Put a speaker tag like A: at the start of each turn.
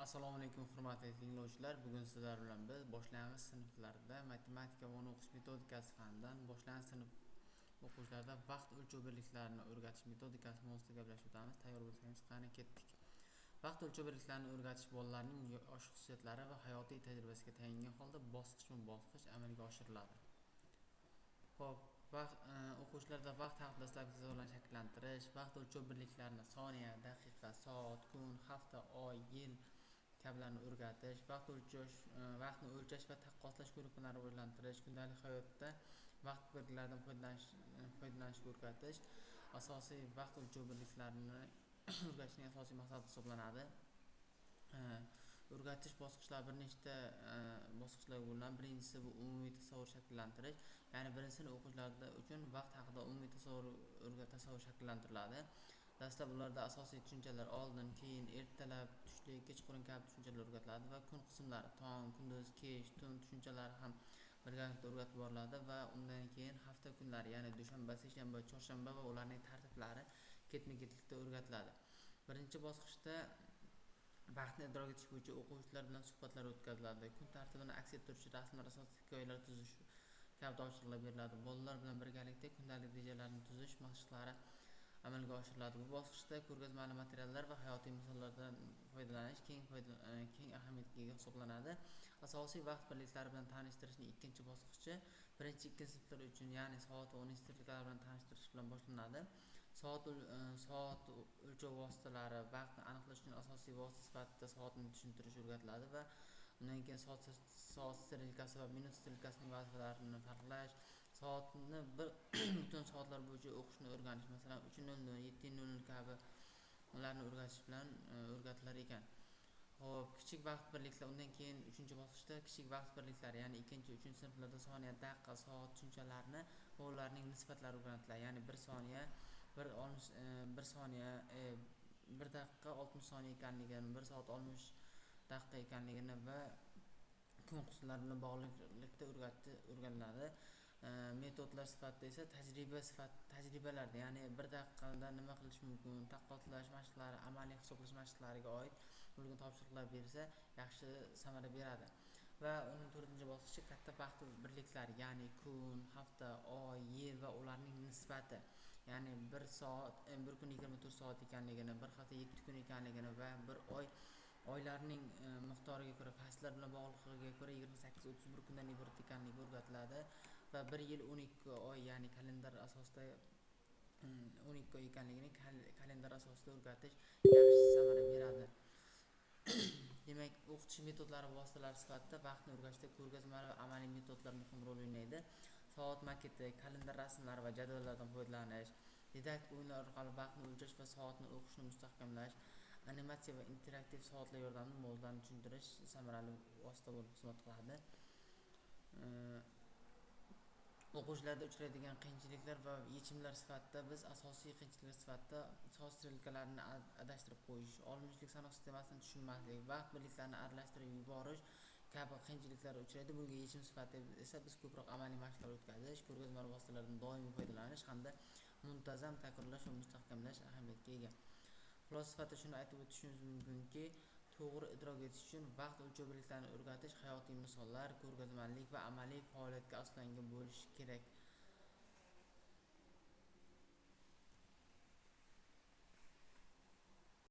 A: Assalomu alaykum, hurmatli tinglovchilar. Bugun sizlar bilan biz boshlang'ich sinflarda matematika va uni o'qish metodikasi fanidan boshlang'ich sinf o'quvchilarida vaqt o'lchov birliklarini o'rgatish metodikasi mavzusida gaplashib o'tamiz. Tayyor bo'lsangiz, qani ketdik. Vaqt o'lchov birliklarini o'rgatish bolalarning yosh xususiyatlari va hayotiy tajribasiga tayangan holda bosqichma-bosqich amalga oshiriladi. Xo'p, vaqt o'quvchilarda vaqt haqida dastlabki tasavvurlarni shakllantirish, vaqt o'lchov birliklarini soniya, daqiqa, soat, kun, hafta, oy, yil kabilarni o'rgatish, vaqt o'lchash, vaqtni o'lchash va taqqoslash ko'nikmalarini rivojlantirish, kundalik hayotda vaqt birliklaridan foydalanishga o'rgatish asosiy vaqt o'lchov birliklarini o'rgatishning asosiy maqsadi hisoblanadi. O'rgatish bosqichlari bir nechta bosqichlarga bo'linadi. Birinchisi bu umumiy tasavvur shakllantirish, ya'ni birinchi sinf o'quvchilarida uchun vaqt haqida umumiy tasavvur shakllantiriladi. Dastlab ularda asosiy tushunchalar oldin, keyin, ertalab, tushlik, kechqurun kabi tushunchalar o'rgatiladi va kun qismlari tong, kunduz, kech, tun tushunchalari ham birgalikda o'rgatib boriladi va undan keyin hafta kunlari, ya'ni dushanba, seshanba, chorshanba va ularning tartiblari ketma-ketlikda o'rgatiladi. Birinchi bosqichda vaqtni idrok etish bo'yicha o'quvchilar bilan suhbatlar o'tkaziladi. Kun tartibini aks ettiruvchi rasmlar asosida hikoyalar tuzish kabi topshiriqlar beriladi. Bolalar bilan birgalikda kundalik rejalarni tuzish mashqlari amalga oshiriladi. Bu bosqichda ko'rgazmali materiallar va hayotiy misollardan foydalanish keng ahamiyatga ega hisoblanadi. Asosiy vaqt birliklari bilan tanishtirishning ikkinchi bosqichi birinchi, ikkinchi sinflar uchun, ya'ni soat va uning strelkalari bilan tanishtirish bilan boshlanadi. Soat o'lchov vositalari, vaqtni aniqlash uchun asosiy vosita sifatida soatni tushuntirish o'rgatiladi va undan keyin soat strelkasi va minut strelkasining vazifalarini farqlash, soatni bir butun soatlar bo'yicha o'qishni o'rganish, masalan, 3:00, 7:00 kabi ularni o'rgatish bilan o'rgatilar ekan. Xo'p, kichik vaqt birliklari, undan keyin uchinchi bosqichda kichik vaqt birliklari, ya'ni ikkinchi, uchinchi sinflarda soniya, daqiqa, soat tushunchalarini va ularning nisbatlari o'rgatiladi. Ya'ni 1 soniya, 1 oltmish, 1 soniya, 1 daqiqa 60 soniya ekanligini, 1 soat 60 daqiqa ekanligini va kun qismlari bilan bog'liqlikda o'rganiladi. Metodlar sifatida esa tajriba sifat tajribalarda, ya'ni 1 daqiqada nima qilish mumkin, taqqoslash mashqlari, amaliy hisoblash mashqlariga oid bo'lgan topshiriqlar bersa, yaxshi samara beradi. Va uning to'rtinchi bosqichi katta vaqt birliklari, ya'ni kun, hafta, oy, yil va ularning nisbati. Ya'ni 1 soat, 1 kun 24 soat ekanligini, bir hafta 7 kun ekanligini va bir oy oylarning miqdoriga ko'ra, fasllar bilan bog'liqligiga ko'ra 28-31 kundan iborat ekanligi o'rgatiladi va bir yil 12 oy, ya'ni kalendar asosida 12 oy ekanligini kalendar asosida o'rgatish yaxshi samara beradi. Demak, o'qitish metodlari vositalari sifatida vaqtni o'rgatishda ko'rgazmali va amaliy metodlar muhim rol o'ynaydi. Soat maketi, kalendar rasmlari va jadvallardan foydalanish, didaktik o'yinlar orqali vaqtni o'lchash va soatni o'qishni mustahkamlash, animatsiya va interaktiv soatlar yordamida mavzularni tushuntirish samarali vosita bo'lib xizmat qiladi. O'quvchilarda uchraydigan qiyinchiliklar va yechimlar sifatida biz asosiy qiyinchiliklar sifatida soat strelkalarini adashtirib qo'yish, oltmishlik sanoq sistemasini tushunmaslik, vaqt birliklarini aralashtirib yuborish kabi qiyinchiliklar uchraydi. Bunga yechim sifatida esa biz ko'proq amaliy mashqlar o'tkazish, ko'rgazmali vositalardan doimiy foydalanish hamda muntazam takrorlash va mustahkamlash ahamiyatga ega. Xulosa sifatida shuni aytib o'tishimiz mumkinki, to'g'ri idrok etish uchun vaqt o'lchov birliklarini o'rgatish hayotiy misollar, ko'rgazmalik va amaliy faoliyatga asoslangan bo'lishi kerak.